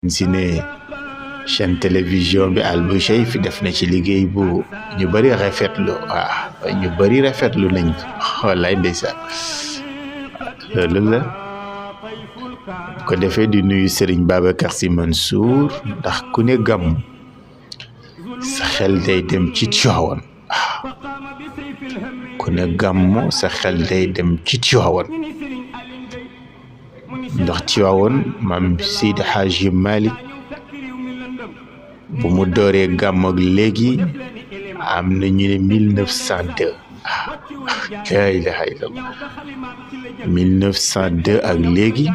si ne chaîne télévision bi Al Bouchayfi def na ci liggéey bu ñu bari rafetlu ñu bari rafetlu nañ wallaay ndeysaan loolu la ko defee di nuyu Serigne Babacar Sy Mansour ndax ku ne gàmm sa xel day dem ci Tiwaawan ku ne gàmm sa xel day dem ci Tiwaawan ndax Tiwaawan maam Seydi Hadji Malick bu mu dooree gàmm ak léegi am na ñu ne 1902 la ilaha illallah 1902 ak léegi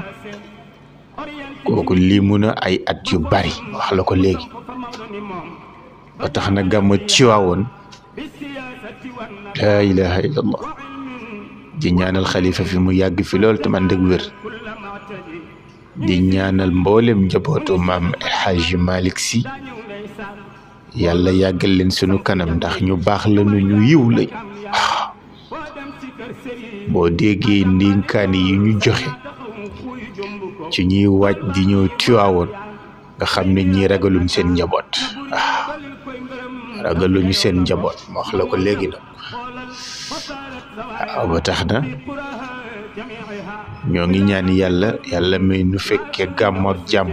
kooku lii mun a ay at yu bari wax la ko léegi ba tax na gàmm Tiwaawan la ilaha illallah di ñaanal xalifa fi mu yàgg fi lool te man dëgg wér di ñaanal mboolem njabootu maam El Hadji Malick Sy yàlla yàggal leen sunu kanam ndax ñu baax lañu ñu yiw lañ boo déggee ndénkaani yi ñu joxe ci ñuy waaj di ñëw Tiwaawoon nga xam ne ñi ragaluñ seen njaboot ragaluñu seen njaboot ma wax la ko léegi nag ba tax na ñoo ngi ñaan yàlla may nu fekkee gàmm ak jàmm